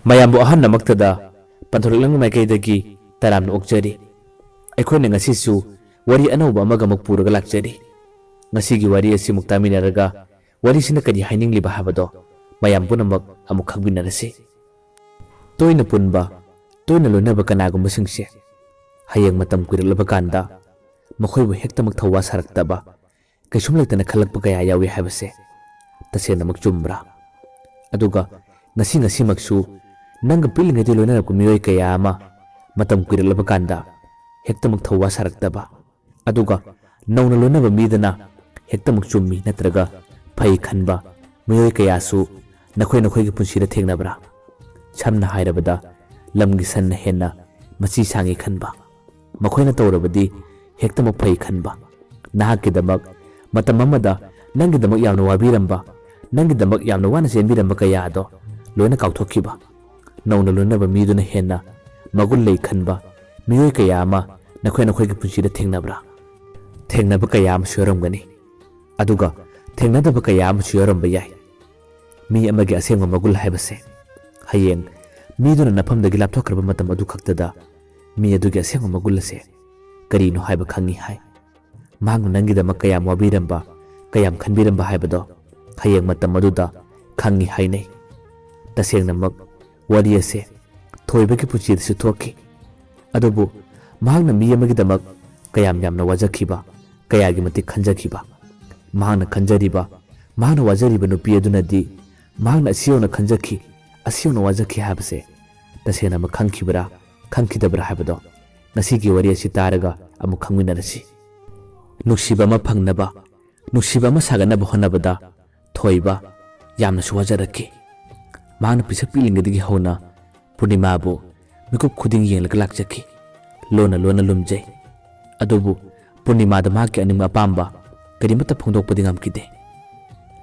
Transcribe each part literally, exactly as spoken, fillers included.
ꯃꯌꯥꯝꯕꯨ ꯑꯍꯟꯅꯃꯛꯇꯗ ꯄꯟꯊꯣꯔꯛꯂꯝꯃꯤ ꯃꯥꯏꯀꯩꯗꯒꯤ ꯇꯔꯥꯝꯅ ꯑꯣꯛꯆꯔꯤ꯫ ꯑꯩꯈꯣꯏꯅ ꯉꯁꯤꯁꯨ ꯋꯥꯔꯤ ꯑꯅꯧꯕ ꯑꯃꯒ ꯑꯃꯨꯛ ꯄꯨꯔꯒ ꯂꯥꯛꯆꯔꯤ꯫ ꯉꯁꯤꯒꯤ ꯋꯥꯔꯤ ꯑꯁꯤꯃꯨꯛ ꯇꯥꯃꯤꯟꯅꯔꯒ ꯋꯥꯔꯤꯁꯤꯅ ꯀꯔꯤ ꯍꯥꯏꯅꯤꯡꯂꯤꯕ ꯍꯥꯏꯕꯗꯣ ꯃꯌꯥꯝ ꯄꯨꯝꯅꯃꯛ ꯑꯃꯨꯛ ꯈꯪꯃꯤꯟꯅꯔꯁꯤ꯫ ꯇꯣꯏꯅ ꯄꯨꯟꯕ, ꯇꯣꯏꯅ ꯂꯣꯏꯅꯕ ꯀꯅꯥꯒꯨꯝꯕꯁꯤꯡꯁꯦ ꯍꯌꯦꯡ ꯃꯇꯝ ꯀꯨꯏꯔꯛꯂꯕ ꯀꯥꯟꯗ ꯃꯈꯣꯏꯕꯨ ꯍꯦꯛꯇꯃꯛ ꯊꯧꯋꯥ ꯁꯥꯔꯛꯇꯕ, ꯀꯩꯁꯨꯝ ꯂꯩꯇꯅ ꯈꯜꯂꯛꯄ ꯀꯌꯥ ꯌꯥꯎꯏ ꯍꯥꯏꯕꯁꯦ ꯇꯁꯦꯡꯅꯃꯛ ꯆꯨꯝꯕ꯭ꯔꯥ? ꯑꯗꯨꯒ ꯉꯁꯤ ꯉꯁꯤꯃꯛꯁꯨ ꯅꯪꯒ ꯄꯤꯛꯂꯤꯉꯩꯗꯒꯤ ꯂꯣꯏꯅꯔꯛꯄ ꯃꯤꯑꯣꯏ ꯀꯌꯥ ꯑꯃ ꯃꯇꯝ ꯀꯨꯏꯔꯛꯂꯕ ꯀꯥꯟꯗ ꯍꯦꯛꯇꯃꯛ ꯊꯧꯋꯥ ꯁꯥꯔꯛꯇꯕ, ꯑꯗꯨꯒ ꯅꯧꯅ ꯂꯣꯏꯅꯕ ꯃꯤꯗꯅ ꯍꯦꯛꯇꯃꯛ ꯆꯨꯝꯃꯤ ꯅꯠꯇ꯭ꯔꯒ ꯐꯩ ꯈꯟꯕ ꯃꯤꯑꯣꯏ ꯀꯌꯥꯁꯨ ꯅꯈꯣꯏ ꯅꯈꯣꯏꯒꯤ ꯄꯨꯟꯁꯤꯗ ꯊꯦꯡꯅꯕ꯭ꯔꯥ? ꯁꯝꯅ ꯍꯥꯏꯔꯕꯗ, ꯂꯝꯒꯤ ꯁꯟꯅ ꯍꯦꯟꯅ ꯃꯆꯤ ꯁꯥꯡꯉꯤ ꯈꯟꯕ, ꯃꯈꯣꯏꯅ ꯇꯧꯔꯕꯗꯤ ꯍꯦꯛꯇꯃꯛ ꯐꯩ ꯈꯟꯕ, ꯅꯍꯥꯛꯀꯤꯗꯃꯛ ꯃꯇꯝ ꯑꯃꯗ ꯅꯪꯒꯤꯗꯃꯛ ꯌꯥꯝꯅ ꯋꯥꯕꯤꯔꯝꯕ, ꯅꯪꯒꯤꯗꯃꯛ ꯌꯥꯝꯅ ꯋꯥꯅ ꯆꯦꯟꯕꯤꯔꯝꯕ ꯀꯌꯥ ꯑꯗꯣ ꯂꯣꯏꯅ ꯀꯥꯎꯊꯣꯛꯈꯤꯕ, ꯅꯧꯅ ꯂꯣꯏꯅꯕ ꯃꯤꯗꯨꯅ ꯍꯦꯟꯅ ꯃꯒꯨꯟ ꯂꯩ ꯈꯟꯕ ꯃꯤꯑꯣꯏ ꯀꯌꯥ ꯑꯃ ꯅꯈꯣꯏ ꯅꯈꯣꯏꯒꯤ ꯄꯨꯟꯁꯤꯗ ꯊꯦꯡꯅꯕ꯭ꯔꯥ? ꯊꯦꯡꯅꯕ ꯀꯌꯥ ꯑꯃꯁꯨ ꯌꯥꯎꯔꯝꯒꯅꯤ꯫ ꯑꯗꯨꯒ ꯊꯦꯡꯅꯗꯕ ꯀꯌꯥ ꯑꯃꯁꯨ ꯌꯥꯎꯔꯝꯕ ꯌꯥꯏ꯫ ꯃꯤ ꯑꯃꯒꯤ ꯑꯁꯦꯡꯕ ꯃꯒꯨꯟ ꯍꯥꯏꯕꯁꯦ ꯍꯌꯦꯡ ꯃꯤꯗꯨꯅ ꯅꯐꯝꯗꯒꯤ ꯂꯥꯞꯊꯣꯛꯈ꯭ꯔꯕ ꯃꯇꯝ ꯑꯗꯨ ꯈꯛꯇꯗ ꯃꯤ ꯑꯗꯨꯒꯤ ꯑꯁꯦꯡꯕ ꯃꯒꯨꯟ ꯑꯁꯦ ꯀꯔꯤꯅꯣ ꯍꯥꯏꯕ ꯈꯪꯉꯤ ꯍꯥꯏ꯫ ꯃꯍꯥꯛꯅ ꯅꯪꯒꯤꯗꯃꯛ ꯀꯌꯥꯝ ꯋꯥꯕꯤꯔꯝꯕ, ꯀꯌꯥꯝ ꯈꯟꯕꯤꯔꯝꯕ ꯍꯥꯏꯕꯗꯣ ꯍꯌꯦꯡ ꯃꯇꯝ ꯑꯗꯨꯗ ꯈꯪꯉꯤ ꯍꯥꯏꯅꯩ꯫ ꯇꯁꯦꯡꯅꯃꯛ ꯋꯥꯔꯤ ꯑꯁꯦ ꯊꯣꯏꯕꯒꯤ ꯄꯨꯟꯁꯤꯗꯁꯨ ꯊꯣꯛꯈꯤ꯫ ꯑꯗꯨꯕꯨ ꯃꯍꯥꯛꯅ ꯃꯤ ꯑꯃꯒꯤꯗꯃꯛ ꯀꯌꯥꯝ ꯌꯥꯝꯅ ꯋꯥꯖꯈꯤꯕ, ꯀꯌꯥꯒꯤ ꯃꯇꯤꯛ ꯈꯟꯖꯈꯤꯕ꯫ ꯃꯍꯥꯛꯅ ꯈꯟꯖꯔꯤꯕ, ꯃꯍꯥꯛꯅ ꯋꯥꯖꯔꯤꯕ ꯅꯨꯄꯤ ꯑꯗꯨꯅꯗꯤ ꯃꯍꯥꯛꯅ ꯑꯁꯤ ꯌꯧꯅ ꯈꯟꯖꯈꯤ, ꯑꯁꯤ ꯌꯧꯅ ꯋꯥꯖꯈꯤ ꯍꯥꯏꯕꯁꯦ ꯇꯁꯦꯡꯅꯃꯛ ꯈꯪꯈꯤꯕ꯭ꯔꯥ, ꯈꯪꯈꯤꯗꯕ꯭ꯔꯥ ꯍꯥꯏꯕꯗꯣ ꯉꯁꯤꯒꯤ ꯋꯥꯔꯤ ꯑꯁꯤ ꯇꯥꯔꯒ ꯑꯃꯨꯛ ꯈꯪꯃꯤꯟꯅꯔꯁꯤ꯫ ꯅꯨꯡꯁꯤꯕ ꯑꯃ ꯐꯪꯅꯕ, ꯅꯨꯡꯁꯤꯕ ꯑꯃ ꯁꯥꯒꯠꯅꯕ ꯍꯣꯠꯅꯕꯗ ꯊꯣꯏꯕ ꯌꯥꯝꯅꯁꯨ ꯋꯥꯖꯔꯛꯈꯤ꯫ ꯃꯍꯥꯛꯅ ꯄꯤꯁꯛ ꯄꯤꯛꯂꯤꯉꯩꯗꯒꯤ ꯍꯧꯅ ꯄꯨꯔꯅꯤꯃꯥꯕꯨ ꯃꯤꯀꯨꯞ ꯈꯨꯗꯤꯡ ꯌꯦꯡꯂꯒ ꯂꯥꯛꯆꯈꯤ꯫ ꯂꯣꯟꯅ ꯂꯣꯟꯅ ꯂꯨꯝꯖꯩ꯫ ꯑꯗꯨꯕꯨ ꯄꯨꯔꯅꯤꯃꯥꯗ ꯃꯍꯥꯛꯀꯤ ꯑꯅꯤꯡꯕ ꯑꯄꯥꯝꯕ ꯀꯔꯤꯃꯠꯇ ꯐꯣꯡꯗꯣꯛꯄꯗꯤ ꯉꯝꯈꯤꯗꯦ꯫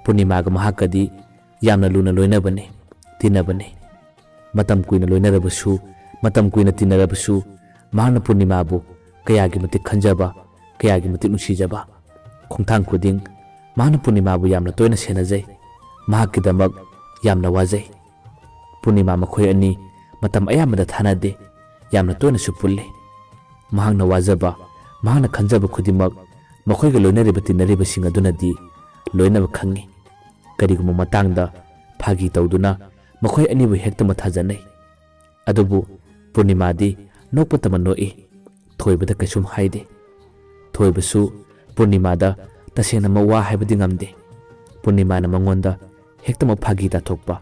ꯄꯨꯔꯅꯤꯃꯥꯒ ꯃꯍꯥꯛꯀꯗꯤ ꯌꯥꯝꯅ ꯂꯨꯅ ꯂꯣꯏꯅꯕꯅꯤ, ꯇꯤꯟꯅꯕꯅꯤ꯫ ꯃꯇꯝ ꯀꯨꯏꯅ ꯂꯣꯏꯅꯔꯕꯁꯨ, ꯃꯇꯝ ꯀꯨꯏꯅ ꯇꯤꯟꯅꯔꯕꯁꯨ, ꯃꯍꯥꯛꯅ ꯄꯨꯔꯅꯤꯃꯥꯕꯨ ꯀꯌꯥꯒꯤ ꯃꯇꯤꯛ ꯈꯟꯖꯕ, ꯀꯌꯥꯒꯤ ꯃꯇꯤꯛ ꯅꯨꯡꯁꯤꯖꯕ꯫ ꯈꯣꯡꯊꯥꯡ ꯈꯨꯗꯤꯡ ꯃꯍꯥꯛꯅ ꯄꯨꯔꯅꯤꯃꯥꯕꯨ ꯌꯥꯝꯅ ꯇꯣꯏꯅ ꯁꯦꯟꯅꯖꯩ꯫ ꯃꯍꯥꯛꯀꯤꯗꯃꯛ ꯌꯥꯝꯅ ꯋꯥꯖꯩ꯫ ꯄꯨꯔꯅꯤꯃꯥ ꯃꯈꯣꯏ ꯑꯅꯤ ꯃꯇꯝ ꯑꯌꯥꯝꯕꯗ ꯊꯥꯅꯗꯦ, ꯌꯥꯝꯅ ꯇꯣꯏꯅꯁꯨ ꯄꯨꯜꯂꯤ꯫ ꯃꯍꯥꯛꯅ ꯋꯥꯖꯕ, ꯃꯍꯥꯛꯅ ꯈꯟꯖꯕ ꯈꯨꯗꯤꯡꯃꯛ ꯃꯈꯣꯏꯒ ꯂꯣꯏꯅꯔꯤꯕ ꯇꯤꯟꯅꯔꯤꯕꯁꯤꯡ ꯑꯗꯨꯅꯗꯤ ꯂꯣꯏꯅꯃꯛ ꯈꯪꯏ꯫ ꯀꯔꯤꯒꯨꯝꯕ ꯃꯇꯥꯡꯗ ꯐꯥꯒꯤ ꯇꯧꯗꯨꯅ ꯃꯈꯣꯏ ꯑꯅꯤꯕꯨ ꯍꯦꯛꯇꯃꯛ ꯊꯥꯖꯅꯩ꯫ ꯑꯗꯨꯕꯨ ꯄꯨꯔꯅꯤꯃꯥꯗꯤ ꯅꯣꯛꯄꯇꯃꯛ ꯅꯣꯛꯏ, ꯊꯣꯏꯕꯗ ꯀꯩꯁꯨꯝ ꯍꯥꯏꯗꯦ꯫ ꯊꯣꯏꯕꯁꯨ ꯄꯨꯔꯅꯤꯃꯥꯗ ꯇꯁꯦꯡꯅꯃꯛ ꯋꯥ ꯍꯥꯏꯕꯗꯤ ꯉꯝꯗꯦ꯫ ꯄꯨꯔꯅꯤꯃꯥꯅ ꯃꯉꯣꯟꯗ ꯍꯦꯛꯇꯃꯛ ꯐꯥꯒꯤ ꯇꯥꯊꯣꯛꯄ,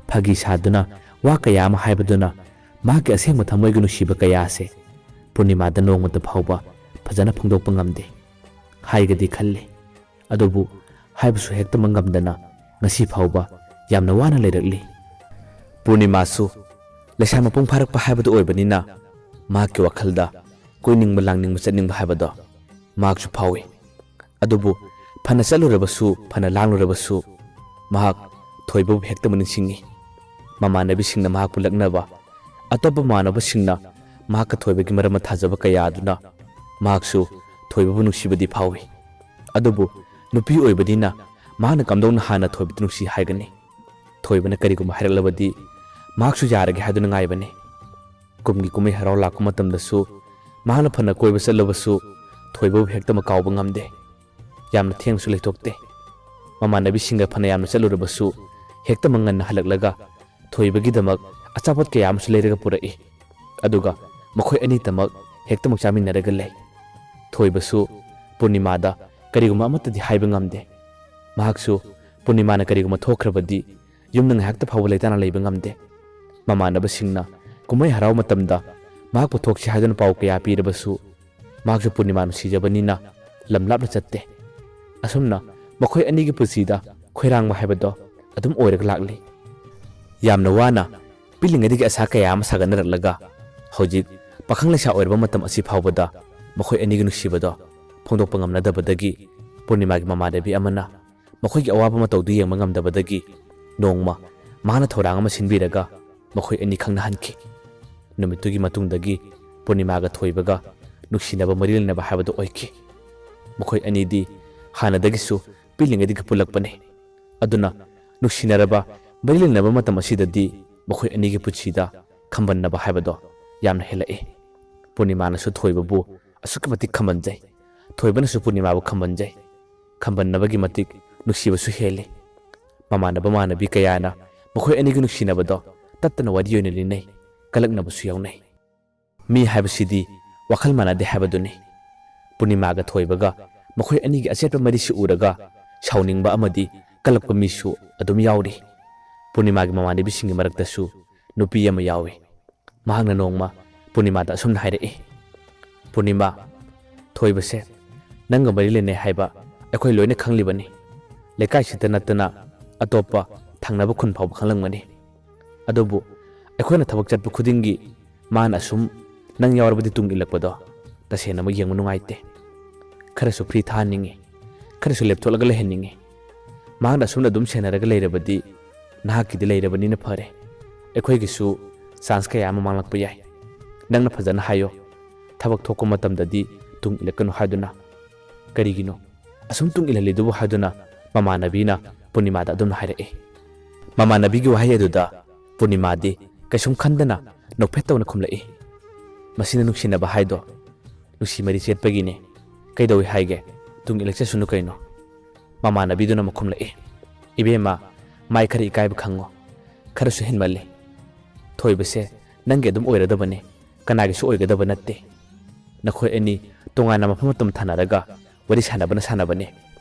ꯐꯥꯒꯤ ꯁꯥꯗꯨꯅ ꯋꯥ ꯀꯌꯥ ꯑꯃ ꯍꯥꯏꯕꯗꯨꯅ ꯃꯍꯥꯛꯀꯤ ꯑꯁꯦꯡꯕ ꯊꯃꯣꯏꯒꯤ ꯅꯨꯡꯁꯤꯕ ꯀꯌꯥ ꯑꯁꯦ ꯄꯨꯔꯅꯤꯃꯥꯗ ꯅꯣꯡꯃꯇ ꯐꯥꯎꯕ ꯐꯖꯅ ꯐꯣꯡꯗꯣꯛꯄ ꯉꯝꯗꯦ꯫ ꯍꯥꯏꯒꯗꯤ ꯈꯜꯂꯤ, ꯑꯗꯨꯕꯨ ꯍꯥꯏꯕꯁꯨ ꯍꯦꯛꯇꯃꯛ ꯉꯝꯗꯅ ꯉꯁꯤ ꯐꯥꯎꯕ ꯌꯥꯝꯅ ꯋꯥꯅ ꯂꯩꯔꯛꯂꯤ꯫ ꯄꯨꯔꯅꯤꯃꯥꯁꯨ ꯂꯩꯁꯥ ꯃꯄꯨꯡ ꯐꯥꯔꯛꯄ ꯍꯥꯏꯕꯗꯨ ꯑꯣꯏꯕꯅꯤꯅ ꯃꯍꯥꯛꯀꯤ ꯋꯥꯈꯜꯗ ꯀꯣꯏꯅꯤꯡꯕ, ꯂꯥꯡꯅꯤꯡꯕ, ꯆꯠꯅꯤꯡꯕ ꯍꯥꯏꯕꯗꯣ ꯃꯍꯥꯛꯁꯨ ꯐꯥꯎꯏ꯫ ꯑꯗꯨꯕꯨ ꯐꯅ ꯆꯠꯂꯨꯔꯕꯁꯨ, ꯐꯅ ꯂꯥꯡꯂꯨꯔꯕꯁꯨ ꯃꯍꯥꯛ ꯊꯣꯏꯕꯕꯨ ꯍꯦꯛꯇꯃꯛ ꯅꯤꯡꯁꯤꯡꯏ꯫ ꯃꯃꯥꯟꯅꯕꯤꯁꯤꯡꯅ ꯃꯍꯥꯛꯄꯨ ꯂꯛꯅꯕ, ꯑꯇꯣꯞꯄ ꯃꯃꯥꯟꯅꯕꯁꯤꯡꯅ ꯃꯍꯥꯛꯀ ꯊꯣꯏꯕꯒꯤ ꯃꯔꯝꯗ ꯊꯥꯖꯕ ꯀꯌꯥ ꯑꯗꯨꯅ ꯃꯍꯥꯛꯁꯨ ꯊꯣꯏꯕꯕꯨ ꯅꯨꯡꯁꯤꯕꯗꯤ ꯐꯥꯎꯏ꯫ ꯑꯗꯨꯕꯨ ꯅꯨꯄꯤ ꯑꯣꯏꯕꯅꯤꯅ ꯃꯍꯥꯛꯅ ꯀꯝꯗꯧꯅ ꯍꯥꯟꯅ ꯊꯣꯏꯕꯗ ꯅꯨꯡꯁꯤ ꯍꯥꯏꯒꯅꯤ? ꯊꯣꯏꯕꯅ ꯀꯔꯤꯒꯨꯝꯕ ꯍꯥꯏꯔꯛꯂꯕꯗꯤ ꯃꯍꯥꯛꯁꯨ ꯌꯥꯔꯒꯦ ꯍꯥꯏꯗꯨꯅ ꯉꯥꯏꯕꯅꯤ꯫ ꯀꯨꯝꯒꯤ ꯀꯨꯝꯍꯩ ꯍꯔꯥꯎ ꯂꯥꯛꯄ ꯃꯇꯝꯗꯁꯨ ꯃꯍꯥꯛꯅ ꯐꯅ ꯀꯣꯏꯕ ꯆꯠꯂꯕꯁꯨ ꯊꯣꯏꯕꯕꯨ ꯍꯦꯛꯇꯃꯛ ꯀꯥꯎꯕ ꯉꯝꯗꯦ꯫ ꯌꯥꯝꯅ ꯊꯦꯡꯅꯁꯨ ꯂꯩꯊꯣꯛꯇꯦ꯫ ꯃꯃꯥꯟꯅꯕꯤꯁꯤꯡꯒ ꯐꯅ ꯌꯥꯝꯅ ꯆꯠꯂꯨꯔꯕꯁꯨ ꯍꯦꯛꯇꯃꯛ ꯉꯟꯅ ꯍꯜꯂꯛꯂꯒ ꯊꯣꯏꯕꯒꯤꯗꯃꯛ ꯑꯆꯥꯄꯣꯠ ꯀꯌꯥ ꯑꯃꯁꯨ ꯂꯩꯔꯒ ꯄꯨꯔꯛꯏ꯫ ꯑꯗꯨꯒ ꯃꯈꯣꯏ ꯑꯅꯤꯇꯃꯛ ꯍꯦꯛꯇꯃꯛ ꯆꯥꯃꯤꯟꯅꯔꯒ ꯂꯩ꯫ ꯊꯣꯏꯕꯁꯨ ꯄꯨꯔꯅꯤꯃꯥꯗ ꯀꯔꯤꯒꯨꯝꯕ ꯑꯃꯠꯇꯗꯤ ꯍꯥꯏꯕ ꯉꯝꯗꯦ꯫ ꯃꯍꯥꯛꯁꯨ ꯄꯨꯔꯅꯤꯃꯥꯅ ꯀꯔꯤꯒꯨꯝꯕ ꯊꯣꯛꯈ꯭ꯔꯕꯗꯤ ꯌꯨꯝꯗ ꯉꯥꯏꯍꯥꯛꯇ ꯐꯥꯎꯕ ꯂꯩꯇꯥꯅ ꯂꯩꯕ ꯉꯝꯗꯦ꯫ ꯃꯃꯥꯟꯅꯕꯁꯤꯡꯅ ꯀꯨꯝꯍꯩ ꯍꯔꯥꯎ ꯃꯇꯝꯗ ꯃꯍꯥꯛꯄꯨ ꯊꯣꯛꯁꯤ ꯍꯥꯏꯗꯨꯅ ꯄꯥꯎ ꯀꯌꯥ ꯄꯤꯔꯕꯁꯨ ꯃꯍꯥꯛꯁꯨ ꯄꯨꯔꯅꯤꯃꯥ ꯅꯨꯡꯁꯤꯖꯕꯅꯤꯅ ꯂꯝ ꯂꯥꯞꯅ ꯆꯠꯇꯦ꯫ ꯑꯁꯨꯝꯅ ꯃꯈꯣꯏ ꯑꯅꯤꯒꯤ ꯄꯨꯟꯁꯤꯗ ꯈꯣꯏꯔꯥꯡꯕ ꯍꯥꯏꯕꯗꯣ ꯑꯗꯨꯝ ꯑꯣꯏꯔꯒ ꯂꯥꯛꯂꯤ꯫ ꯌꯥꯝꯅ ꯋꯥꯅ ꯄꯤꯛꯂꯤꯉꯩꯗꯒꯤ ꯑꯁꯥ ꯀꯌꯥ ꯑꯃ ꯁꯥꯒꯠꯅꯔꯛꯂꯒ ꯍꯧꯖꯤꯛ ꯄꯥꯈꯪ ꯂꯩꯁꯥ ꯑꯣꯏꯔꯕ ꯃꯇꯝ ꯑꯁꯤ ꯐꯥꯎꯕꯗ ꯃꯈꯣꯏ ꯑꯅꯤꯒꯤ ꯅꯨꯡꯁꯤꯕꯗꯣ ꯐꯣꯡꯗꯣꯛꯄ ꯉꯝꯅꯗꯕꯗꯒꯤ ꯄꯨꯔꯅꯤꯃꯥꯒꯤ ꯃꯃꯥꯟꯅꯕꯤ ꯑꯃꯅ ꯃꯈꯣꯏꯒꯤ ꯑꯋꯥꯕ ꯃꯇꯧꯗꯨ ꯌꯦꯡꯕ ꯉꯝꯗꯕꯗꯒꯤ ꯅꯣꯡꯃ ꯃꯍꯥꯛꯅ ꯊꯧꯔꯥꯡ ꯑꯃ ꯁꯤꯟꯕꯤꯔꯒ ꯃꯈꯣꯏ ꯑꯅꯤ ꯈꯪꯅꯍꯟꯈꯤ꯫ ꯅꯨꯃꯤꯠꯇꯨꯒꯤ ꯃꯇꯨꯡꯗꯒꯤ ꯄꯨꯔꯅꯤꯃꯥꯒ ꯊꯣꯏꯕꯒ ꯅꯨꯡꯁꯤꯅꯕ ꯃꯔꯤ ꯂꯩꯅꯕ ꯍꯥꯏꯕꯗꯨ ꯑꯣꯏꯈꯤ꯫ ꯃꯈꯣꯏ ꯑꯅꯤꯗꯤ ꯍꯥꯟꯅꯗꯒꯤꯁꯨ ꯄꯤꯛꯂꯤꯉꯩꯗꯒꯤ ꯄꯨꯜꯂꯛꯄꯅꯤ꯫ ꯑꯗꯨꯅ ꯅꯨꯡꯁꯤꯅꯔꯕ ꯃꯔꯤ ꯂꯩꯅꯕ ꯃꯇꯝ ꯑꯁꯤꯗꯗꯤ ꯃꯈꯣꯏ ꯑꯅꯤꯒꯤ ꯄꯨꯟꯁꯤꯗ ꯈꯝꯕꯟꯅꯕ ꯍꯥꯏꯕꯗꯣ ꯌꯥꯝꯅ ꯍꯦꯜꯂꯛꯏ꯫ ꯄꯨꯔꯅꯤꯃꯥꯅꯁꯨ ꯊꯣꯏꯕꯕꯨ ꯑꯁꯨꯛꯀꯤ ꯃꯇꯤꯛ ꯈꯝꯕꯟꯖꯩ꯫ ꯊꯣꯏꯕꯅꯁꯨ ꯄꯨꯔꯅꯤꯃꯥꯕꯨ ꯈꯝꯕꯟꯖꯩ꯫ ꯈꯝꯕꯟꯅꯕꯒꯤ ꯃꯇꯤꯛ ꯅꯨꯡꯁꯤꯕꯁꯨ ꯍꯦꯜꯂꯤ꯫ ꯃꯃꯥꯟꯅꯕ ꯃꯃꯥꯟꯅꯕꯤ ꯀꯌꯥꯅ ꯃꯈꯣꯏ ꯑꯅꯤꯒꯤ ꯅꯨꯡꯁꯤꯅꯕꯗꯣ ꯇꯠꯇꯅ ꯋꯥꯔꯤ ꯑꯣꯏꯅ ꯂꯤꯅꯩ, ꯀꯂꯛꯅꯕꯁꯨ ꯌꯥꯎꯅꯩ꯫ ꯃꯤ ꯍꯥꯏꯕꯁꯤꯗꯤ ꯋꯥꯈꯜ ꯃꯥꯟꯅꯗꯦ ꯍꯥꯏꯕꯗꯨꯅꯤ꯫ ꯄꯨꯔꯅꯤꯃꯥꯒ ꯊꯣꯏꯕꯒ ꯃꯈꯣꯏ ꯑꯅꯤꯒꯤ ꯑꯆꯦꯠꯄ ꯃꯔꯤꯁꯤ ꯎꯔꯒ ꯁꯥꯎꯅꯤꯡꯕ ꯑꯃꯗꯤ ꯀꯂꯛꯄ ꯃꯤꯁꯨ ꯑꯗꯨꯝ ꯌꯥꯎꯔꯤ꯫ ꯄꯨꯔꯅꯤꯃꯥꯒꯤ ꯃꯃꯥꯟꯅꯕꯤꯁꯤꯡꯒꯤ ꯃꯔꯛꯇꯁꯨ ꯅꯨꯄꯤ ꯑꯃ ꯌꯥꯎꯏ꯫ ꯃꯍꯥꯛꯅ ꯅꯣꯡꯃ ꯄꯨꯔꯅꯤꯃꯥꯗ ꯑꯁꯨꯝꯅ ꯍꯥꯏꯔꯛꯏ, "ꯄꯨꯔꯅꯤꯃꯥ, ꯊꯣꯏꯕꯁꯦ ꯅꯪꯒ ꯃꯔꯤ ꯂꯩꯅꯩ ꯍꯥꯏꯕ ꯑꯩꯈꯣꯏ ꯂꯣꯏꯅ ꯈꯪꯂꯤꯕꯅꯤ꯫ ꯂꯩꯀꯥꯏꯁꯤꯗ ꯅꯠꯇꯅ ꯑꯇꯣꯞꯄ ꯊꯪꯅꯕ ꯈꯨꯟ ꯐꯥꯎꯕ ꯈꯪꯂꯝꯒꯅꯤ꯫ ꯑꯗꯨꯕꯨ ꯑꯩꯈꯣꯏꯅ ꯊꯕꯛ ꯆꯠꯄ ꯈꯨꯗꯤꯡꯒꯤ ꯃꯥꯅ ꯑꯁꯨꯝ ꯅꯪ ꯌꯥꯎꯔꯕꯗꯤ ꯇꯨꯡ ꯏꯜꯂꯛꯄꯗꯣ ꯇꯁꯦꯡꯅꯃꯛ ꯌꯦꯡꯕ ꯅꯨꯡꯉꯥꯏꯇꯦ꯫ ꯈꯔꯁꯨ ꯐ꯭ꯔꯤ ꯊꯥꯍꯟꯅꯤꯡꯉꯤ, ꯈꯔꯁꯨ ꯂꯦꯞꯊꯣꯛꯂꯒ ꯂꯩꯍꯟꯅꯤꯡꯉꯤ꯫ ꯃꯍꯥꯛꯅ ꯑꯁꯨꯝꯅ ꯑꯗꯨꯝ ꯁꯦꯟꯅꯔꯒ ꯂꯩꯔꯕꯗꯤ ꯅꯍꯥꯛꯀꯤꯗꯤ ꯂꯩꯔꯕꯅꯤꯅ ꯐꯔꯦ꯫ ꯑꯩꯈꯣꯏꯒꯤꯁꯨ ꯆꯥꯟꯁ ꯀꯌꯥ ꯑꯃ ꯃꯥꯡꯂꯛꯄ ꯌꯥꯏ꯫ ꯅꯪꯅ ꯐꯖꯅ ꯍꯥꯏꯌꯣ, ꯊꯕꯛ ꯊꯣꯛꯄ ꯃꯇꯝꯗꯗꯤ ꯇꯨꯡ ꯏꯜꯂꯛꯀꯅꯨ ꯍꯥꯏꯗꯨꯅ꯫ ꯀꯔꯤꯒꯤꯅꯣ ꯑꯁꯨꯝ ꯇꯨꯡ ꯏꯜꯍꯜꯂꯤꯗꯨꯕꯨ?" ꯍꯥꯏꯗꯨꯅ ꯃꯃꯥꯟꯅꯕꯤꯅ ꯄꯨꯔꯅꯤꯃꯥꯗ ꯑꯗꯨꯝꯅ ꯍꯥꯏꯔꯛꯏ꯫ ꯃꯃꯥꯟꯅꯕꯤꯒꯤ ꯋꯥꯍꯩ ꯑꯗꯨꯗ ꯄꯨꯔꯅꯤꯃꯥꯗꯤ ꯀꯩꯁꯨꯝ ꯈꯟꯗꯅ ꯅꯣꯛꯐꯦꯠ ꯇꯧꯅ ꯈꯨꯝꯂꯛꯏ, "ꯃꯁꯤꯅ ꯅꯨꯡꯁꯤꯅꯕ ꯍꯥꯏꯗꯣ, ꯅꯨꯡꯁꯤ ꯃꯔꯤ ꯆꯦꯠꯄꯒꯤꯅꯦ꯫ ꯀꯩꯗꯧꯏ ꯍꯥꯏꯒꯦ? ꯇꯨꯡ ꯏꯜꯂꯛꯆꯁꯅꯨ ꯀꯩꯅꯣ?" ꯃꯃꯥꯟꯅꯕꯤꯗꯨꯅ ꯑꯃꯨꯛ ꯈꯨꯝꯂꯛꯏ, "ꯏꯕꯦꯝꯃ, ꯃꯥꯏ ꯈꯔ ꯏꯀꯥꯏꯕ ꯈꯪꯉꯣ꯫ ꯈꯔꯁꯨ ꯍꯦꯟꯃꯜꯂꯤ꯫ ꯊꯣꯏꯕꯁꯦ ꯅꯪꯒꯤ ꯑꯗꯨꯝ ꯑꯣꯏꯔꯗꯕꯅꯤ, ꯀꯅꯥꯒꯤꯁꯨ ꯑꯣꯏꯒꯗꯕ ꯅꯠꯇꯦ꯫ ꯅꯈꯣꯏ ꯑꯅꯤ ꯇꯣꯉꯥꯟꯅ ꯃꯐꯝ ꯃꯇꯝ ꯊꯥꯅꯔꯒ ꯋꯥꯔꯤ ꯁꯥꯟꯅꯕꯅ ꯁꯥꯟꯅꯕꯅꯦ꯫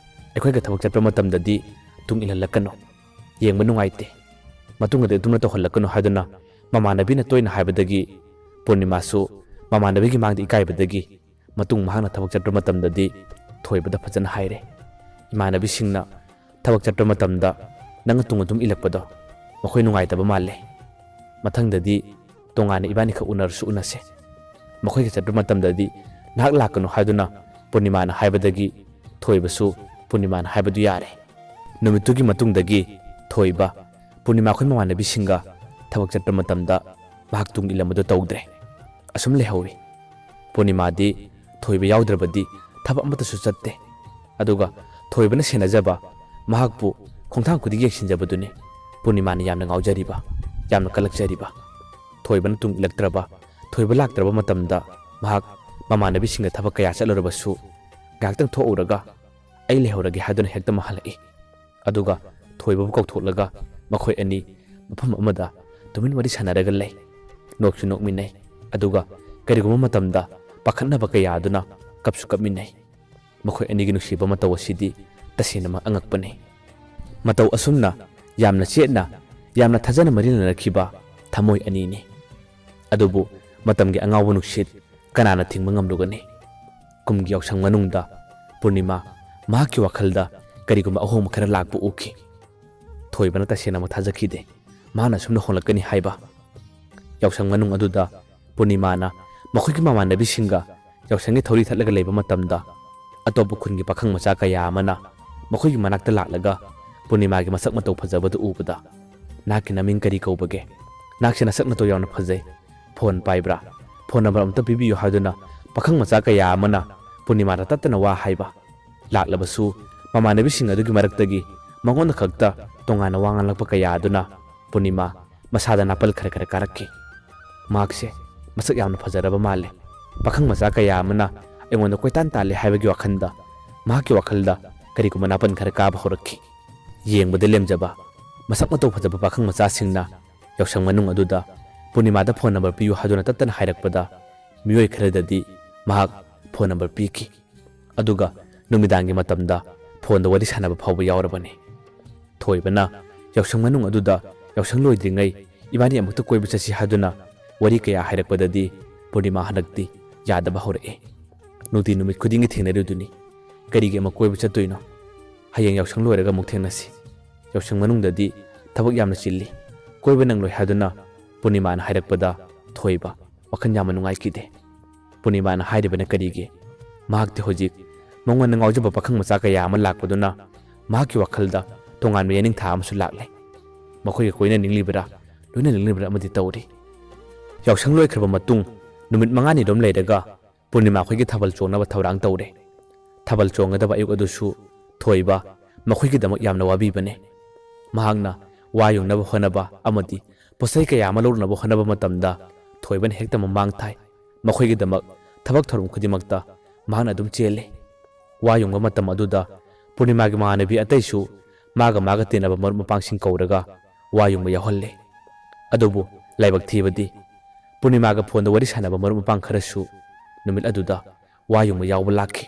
ꯑꯩꯈꯣꯏꯒ ꯊꯕꯛ ꯆꯠꯄ ꯃꯇꯝꯗꯗꯤ ꯇꯨꯡ ꯏꯜꯍꯜꯂꯛꯀꯅꯨ꯫ ꯌꯦꯡꯕ ꯅꯨꯡꯉꯥꯏꯇꯦ꯫ ꯃꯇꯨꯡꯗꯗꯤ ꯑꯗꯨꯝꯅ ꯇꯧꯍꯜꯂꯛꯀꯅꯨ" ꯍꯥꯏꯗꯨꯅ ꯃꯃꯥꯟꯅꯕꯤꯅ ꯇꯣꯏꯅ ꯍꯥꯏꯕꯗꯒꯤ ꯄꯨꯔꯅꯤꯃꯥꯁꯨ ꯃꯃꯥꯟꯅꯕꯤꯒꯤ ꯃꯥꯡꯗ ꯏꯀꯥꯏꯕꯗꯒꯤ ꯃꯇꯨꯡ ꯃꯍꯥꯛꯅ ꯊꯕꯛ ꯆꯠꯄ ꯃꯇꯝꯗꯗꯤ ꯊꯣꯏꯕꯗ ꯐꯖꯅ ꯍꯥꯏꯔꯦ꯫ "ꯏꯃꯥꯟꯅꯕꯤꯁꯤꯡꯅ ꯊꯕꯛ ꯆꯠꯄ ꯃꯇꯝꯗ ꯅꯪ ꯇꯨꯡ ꯑꯗꯨꯝ ꯏꯜꯂꯛꯄꯗꯣ ꯃꯈꯣꯏ ꯅꯨꯡꯉꯥꯏꯇꯕ ꯃꯥꯜꯂꯦ꯫ ꯃꯊꯪꯗꯗꯤ ꯇꯣꯉꯥꯟꯅ ꯏꯕꯥꯅꯤꯈꯛ ꯎꯅꯔꯁꯨ ꯎꯅꯁꯦ꯫ ꯃꯈꯣꯏꯒ ꯆꯠꯄ ꯃꯇꯝꯗꯗꯤ ꯅꯍꯥꯛ ꯂꯥꯛꯀꯅꯨ" ꯍꯥꯏꯗꯨꯅ ꯄꯨꯔꯅꯤꯃꯥꯅ ꯍꯥꯏꯕꯗꯒꯤ ꯊꯣꯏꯕꯁꯨ ꯄꯨꯔꯅꯤꯃꯥꯅ ꯍꯥꯏꯕꯗꯨ ꯌꯥꯔꯦ꯫ ꯅꯨꯃꯤꯠꯇꯨꯒꯤ ꯃꯇꯨꯡꯗꯒꯤ ꯊꯣꯏꯕ ꯄꯨꯔꯅꯤꯃꯥ ꯑꯩꯈꯣꯏ ꯃꯃꯥꯟꯅꯕꯤꯁꯤꯡꯒ ꯊꯕꯛ ꯆꯠꯄ ꯃꯇꯝꯗ ꯃꯍꯥꯛ ꯇꯨꯡ ꯏꯜꯂꯝꯕꯗꯨ ꯇꯧꯗ꯭ꯔꯦ꯫ ꯑꯁꯨꯝ ꯂꯩꯍꯧꯏ꯫ ꯄꯨꯔꯅꯤꯃꯥꯗꯤ ꯊꯣꯏꯕ ꯌꯥꯎꯗ꯭ꯔꯕꯗꯤ ꯊꯕꯛ ꯑꯃꯠꯇꯁꯨ ꯆꯠꯇꯦ꯫ ꯑꯗꯨꯒ ꯊꯣꯏꯕꯅ ꯁꯦꯟꯅꯖꯕ, ꯃꯍꯥꯛꯄꯨ ꯈꯣꯡꯊꯥꯡ ꯈꯨꯗꯤꯡ ꯌꯦꯡꯁꯤꯟꯖꯕꯗꯨꯅꯤ ꯄꯨꯔꯅꯤꯃꯥꯅ ꯌꯥꯝꯅ ꯉꯥꯎꯖꯔꯤꯕ꯫ ꯌꯥꯝꯅ ꯀꯜꯂꯛꯆꯔꯤꯕ꯫ ꯊꯣꯏꯕꯅ ꯇꯨꯡ ꯏꯜꯂꯛꯇ꯭ꯔꯕ, ꯊꯣꯏꯕ ꯂꯥꯛꯇ꯭ꯔꯕ ꯃꯇꯝꯗ ꯃꯍꯥꯛ ꯃꯃꯥꯟꯅꯕꯤꯁꯤꯡꯒ ꯊꯕꯛ ꯀꯌꯥ ꯆꯠꯂꯨꯔꯕꯁꯨ ꯉꯥꯏꯍꯥꯛꯇꯪ ꯊꯣꯛꯎꯔꯒ ꯑꯩ ꯂꯩꯍꯧꯔꯒꯦ ꯍꯥꯏꯗꯨꯅ ꯍꯦꯛꯇ ꯃꯥꯜꯂꯛꯏ꯫ ꯑꯗꯨꯒ ꯊꯣꯏꯕꯕꯨ ꯀꯧꯊꯣꯛꯂꯒ ꯃꯈꯣꯏ ꯑꯅꯤ ꯃꯐꯝ ꯑꯃꯗ ꯇꯨꯃꯤꯟ ꯋꯥꯔꯤ ꯁꯥꯟꯅꯔꯒ ꯂꯩ꯫ ꯅꯣꯛꯁꯨ ꯅꯣꯛꯃꯤꯟꯅꯩ꯫ ꯑꯗꯨꯒ ꯀꯔꯤꯒꯨꯝꯕ ꯃꯇꯝꯗ ꯄꯥꯈꯠꯅꯕ ꯀꯌꯥ ꯑꯗꯨꯅ ꯀꯞꯁꯨ ꯀꯞꯃꯤꯟꯅꯩ꯫ ꯃꯈꯣꯏ ꯑꯅꯤꯒꯤ ꯅꯨꯡꯁꯤꯕ ꯃꯇꯧ ꯑꯁꯤꯗꯤ ꯇꯁꯦꯡꯅꯃꯛ ꯑꯉꯛꯄꯅꯤ꯫ ꯃꯇꯧ ꯑꯁꯨꯝꯅ ꯌꯥꯝꯅ ꯆꯦꯠꯅ, ꯌꯥꯝꯅ ꯊꯥꯖꯅ ꯃꯔꯤ ꯂꯩꯅꯔꯛꯈꯤꯕ ꯊꯃꯣꯏ ꯑꯅꯤꯅꯤ꯫ ꯑꯗꯨꯕꯨ ꯃꯇꯝꯒꯤ ꯑꯉꯥꯎꯕ ꯅꯨꯡꯁꯤꯠ ꯀꯅꯥꯅ ꯊꯤꯡꯕ ꯉꯝꯂꯨꯒꯅꯤ? ꯀꯨꯝꯒꯤ ꯌꯥꯎꯁꯪ ꯃꯅꯨꯡꯗ ꯄꯨꯔꯅꯤꯃꯥ ꯃꯍꯥꯛꯀꯤ ꯋꯥꯈꯜꯗ ꯀꯔꯤꯒꯨꯝꯕ ꯑꯍꯣꯡꯕ ꯈꯔ ꯂꯥꯛꯄ ꯎꯈꯤ꯫ ꯊꯣꯏꯕꯅ ꯇꯁꯦꯡꯅꯃꯛ ꯊꯥꯖꯈꯤꯗꯦ ꯃꯍꯥꯛꯅ ꯑꯁꯨꯝꯅ ꯍꯣꯡꯂꯛꯀꯅꯤ ꯍꯥꯏꯕ꯫ ꯌꯥꯎꯁꯪ ꯃꯅꯨꯡ ꯑꯗꯨꯗ ꯄꯨꯔꯅꯤꯃꯥꯅ ꯃꯈꯣꯏꯒꯤ ꯃꯃꯥꯟꯅꯕꯤꯁꯤꯡꯒ ꯌꯥꯎꯁꯪꯒꯤ ꯊꯧꯔꯤ ꯊꯠꯂꯒ ꯂꯩꯕ ꯃꯇꯝꯗ, ꯑꯇꯣꯞꯄ ꯈꯨꯟꯒꯤ ꯄꯥꯈꯪ ꯃꯆꯥ ꯀꯌꯥ ꯑꯃꯅ ꯃꯈꯣꯏꯒꯤ ꯃꯅꯥꯛꯇ ꯂꯥꯛꯂꯒ ꯄꯨꯔꯅꯤꯃꯥꯒꯤ ꯃꯁꯛ ꯃꯇꯧ ꯐꯖꯕꯗꯨ ꯎꯕꯗ, "ꯅꯍꯥꯛꯀꯤ ꯅꯃꯤꯡ ꯀꯔꯤ ꯀꯧꯕꯒꯦ? ꯅꯍꯥꯛꯁꯦ ꯅꯁꯛ ꯅꯇꯧ ꯌꯥꯝꯅ ꯐꯖꯩ꯫ ꯐꯣꯟ ꯄꯥꯏꯕ꯭ꯔꯥ? ꯐꯣꯟ ꯅꯝꯕꯔ ꯑꯝꯇ ꯄꯤꯕꯤꯌꯨ" ꯍꯥꯏꯗꯨꯅ ꯄꯥꯈꯪ ꯃꯆꯥ ꯀꯌꯥ ꯑꯃꯅ ꯄꯨꯔꯅꯤꯃꯥꯗ ꯇꯠꯇꯅ ꯋꯥ ꯍꯥꯏꯕ꯫ ꯂꯥꯛꯂꯕꯁꯨ ꯃꯃꯥꯟꯅꯕꯤꯁꯤꯡ ꯑꯗꯨꯒꯤ ꯃꯔꯛꯇꯒꯤ ꯃꯉꯣꯟꯗ ꯈꯛꯇ ꯇꯣꯉꯥꯟꯅ ꯋꯥ ꯉꯥꯡꯂꯛꯄ ꯀꯌꯥ ꯑꯗꯨꯅ ꯄꯨꯔꯅꯤꯃꯥ ꯃꯁꯥꯗ ꯅꯥꯄꯜ ꯈꯔ ꯈꯔ ꯀꯥꯔꯛꯈꯤ꯫ ꯃꯍꯥꯛꯁꯦ ꯃꯁꯛ ꯌꯥꯝꯅ ꯐꯖꯔꯕ ꯃꯥꯜꯂꯦ꯫ ꯄꯥꯈꯪ ꯃꯆꯥ ꯀꯌꯥ ꯑꯃꯅ ꯑꯩꯉꯣꯟꯗ ꯀꯣꯏꯇꯥꯟ ꯇꯥꯜꯂꯦ ꯍꯥꯏꯕꯒꯤ ꯋꯥꯈꯜꯗ ꯃꯍꯥꯛꯀꯤ ꯋꯥꯈꯜꯗ ꯀꯔꯤꯒꯨꯝꯕ ꯅꯥꯄꯜ ꯈꯔ ꯀꯥꯕ ꯍꯧꯔꯛꯈꯤ꯫ ꯌꯦꯡꯕꯗ ꯂꯦꯝꯖꯕ, ꯃꯁꯛ ꯃꯇꯧ ꯐꯖꯕ ꯄꯥꯈꯪ ꯃꯆꯥꯁꯤꯡꯅ ꯌꯥꯎꯁꯪ ꯃꯅꯨꯡ ꯑꯗꯨꯗ ꯄꯨꯔꯅꯤꯃꯥꯗ ꯐꯣꯟ ꯅꯝꯕꯔ ꯄꯤꯌꯨ ꯍꯥꯏꯗꯨꯅ ꯇꯠꯇꯅ ꯍꯥꯏꯔꯛꯄꯗ, ꯃꯤꯑꯣꯏ ꯈꯔꯗꯗꯤ ꯃꯍꯥꯛ ꯐꯣꯟ ꯅꯝꯕꯔ ꯄꯤꯈꯤ꯫ ꯑꯗꯨꯒ ꯅꯨꯃꯤꯗꯥꯡꯒꯤ ꯃꯇꯝꯗ ꯐꯣꯟꯗ ꯋꯥꯔꯤ ꯁꯥꯟꯅꯕ ꯐꯥꯎꯕ ꯌꯥꯎꯔꯕꯅꯤ꯫ ꯊꯣꯏꯕꯅ ꯌꯥꯎꯁꯪ ꯃꯅꯨꯡ ꯑꯗꯨꯗ ꯌꯥꯎꯁꯪ ꯂꯣꯏꯗ꯭ꯔꯤꯉꯩ ꯏꯕꯥꯅꯤ ꯑꯃꯨꯛꯇ ꯀꯣꯏꯕ ꯆꯠꯁꯤ ꯍꯥꯏꯗꯨꯅ ꯋꯥꯔꯤ ꯀꯌꯥ ꯍꯥꯏꯔꯛꯄꯗꯗꯤ ꯄꯨꯔꯅꯤꯃꯥ ꯍꯟꯗꯛꯇꯤ ꯌꯥꯗꯕ ꯍꯧꯔꯛꯑꯦ꯫ "ꯅꯨꯡꯇꯤ ꯅꯨꯃꯤꯠ ꯈꯨꯗꯤꯡꯒꯤ ꯊꯦꯡꯅꯔꯤꯗꯨꯅꯤ, ꯀꯔꯤꯒꯤ ꯑꯃꯨꯛ ꯀꯣꯏꯕ ꯆꯠꯇꯣꯏꯅꯣ? ꯍꯌꯦꯡ ꯌꯥꯎꯁꯪ ꯂꯣꯏꯔꯒ ꯑꯃꯨꯛ ꯊꯦꯡꯅꯁꯤ꯫ ꯌꯥꯎꯁꯪ ꯃꯅꯨꯡꯗꯗꯤ ꯊꯕꯛ ꯌꯥꯝꯅ ꯆꯤꯜꯂꯤ, ꯀꯣꯏꯕ ꯅꯪꯂꯣꯏ" ꯍꯥꯏꯗꯨꯅ ꯄꯨꯔꯅꯤꯃꯥꯅ ꯍꯥꯏꯔꯛꯄꯗ ꯊꯣꯏꯕ ꯋꯥꯈꯜ ꯌꯥꯝꯅ ꯅꯨꯡꯉꯥꯏꯈꯤꯗꯦ꯫ ꯄꯨꯔꯅꯤꯃꯥꯅ ꯍꯥꯏꯔꯤꯕꯅ ꯀꯔꯤꯒꯤ? ꯃꯍꯥꯛꯇꯤ ꯍꯧꯖꯤꯛ ꯃꯉꯣꯟꯗ ꯉꯥꯎꯖꯕ ꯄꯥꯈꯪ ꯃꯆꯥ ꯀꯌꯥ ꯑꯃ ꯂꯥꯛꯄꯗꯨꯅ ꯃꯍꯥꯛꯀꯤ ꯋꯥꯈꯜꯗ ꯇꯣꯉꯥꯟꯕ ꯌꯦꯅꯤꯡꯊꯥ ꯑꯃꯁꯨ ꯂꯥꯛꯂꯦ꯫ ꯃꯈꯣꯏꯒ ꯀꯣꯏꯅꯅꯤꯡꯂꯤꯕ꯭ꯔꯥ, ꯂꯣꯏꯅꯅꯤꯡꯂꯤꯕ꯭ꯔꯥ ꯑꯃꯗꯤ ꯇꯧꯔꯤ꯫ ꯌꯥꯎꯁꯪ ꯂꯣꯏꯈ꯭ꯔꯕ ꯃꯇꯨꯡ ꯅꯨꯃꯤꯠ ꯃꯉꯥꯅꯤꯔꯣꯝ ꯂꯩꯔꯒ ꯄꯨꯔꯅꯤꯃꯥ ꯑꯩꯈꯣꯏꯒꯤ ꯊꯥꯕꯜ ꯆꯣꯡꯅꯕ ꯊꯧꯔꯥꯡ ꯇꯧꯔꯦ꯫ ꯊꯥꯕꯜ ꯆꯣꯡꯒꯗꯕ ꯑꯌꯨꯛ ꯑꯗꯨꯁꯨ ꯊꯣꯏꯕ ꯃꯈꯣꯏꯒꯤꯗꯃꯛ ꯌꯥꯝꯅ ꯋꯥꯕꯤꯕꯅꯦ꯫ ꯃꯍꯥꯛꯅ ꯋꯥ ꯌꯨꯡꯅꯕ ꯍꯣꯠꯅꯕ ꯑꯃꯗꯤ ꯄꯣꯠꯆꯩ ꯀꯌꯥ ꯑꯃ ꯂꯧꯔꯨꯅꯕ ꯍꯣꯠꯅꯕ ꯃꯇꯝꯗ ꯊꯣꯏꯕꯅ ꯍꯦꯛꯇ ꯃꯃꯥꯡ ꯊꯥꯏ꯫ ꯃꯈꯣꯏꯒꯤꯗꯃꯛ ꯊꯕꯛ ꯊꯧꯔꯝ ꯈꯨꯗꯤꯡꯃꯛꯇ ꯃꯍꯥꯛꯅ ꯑꯗꯨꯝ ꯆꯦꯜꯂꯤ꯫ ꯋꯥ ꯌꯨꯡꯕ ꯃꯇꯝ ꯑꯗꯨꯗ ꯄꯨꯔꯅꯤꯃꯥꯒꯤ ꯃꯃꯥꯟꯅꯕꯤ ꯑꯇꯩꯁꯨ ꯃꯥꯒ ꯃꯥꯒ ꯇꯤꯟꯅꯕ ꯃꯔꯨꯞ ꯃꯄꯥꯡꯁꯤꯡ ꯀꯧꯔꯒ ꯋꯥ ꯌꯨꯡꯕ ꯌꯥꯎꯍꯜꯂꯤ꯫ ꯑꯗꯨꯕꯨ ꯂꯥꯏꯕꯛ ꯊꯤꯕꯗꯤ ꯄꯨꯔꯅꯤꯃꯥꯒ ꯐꯣꯟꯗ ꯋꯥꯔꯤ ꯁꯥꯟꯅꯕ ꯃꯔꯨꯞ ꯃꯄꯥꯡ ꯈꯔꯁꯨ ꯅꯨꯃꯤꯠ ꯑꯗꯨꯗ ꯋꯥ ꯌꯨꯡꯕ ꯌꯥꯎꯕ ꯂꯥꯛꯈꯤ꯫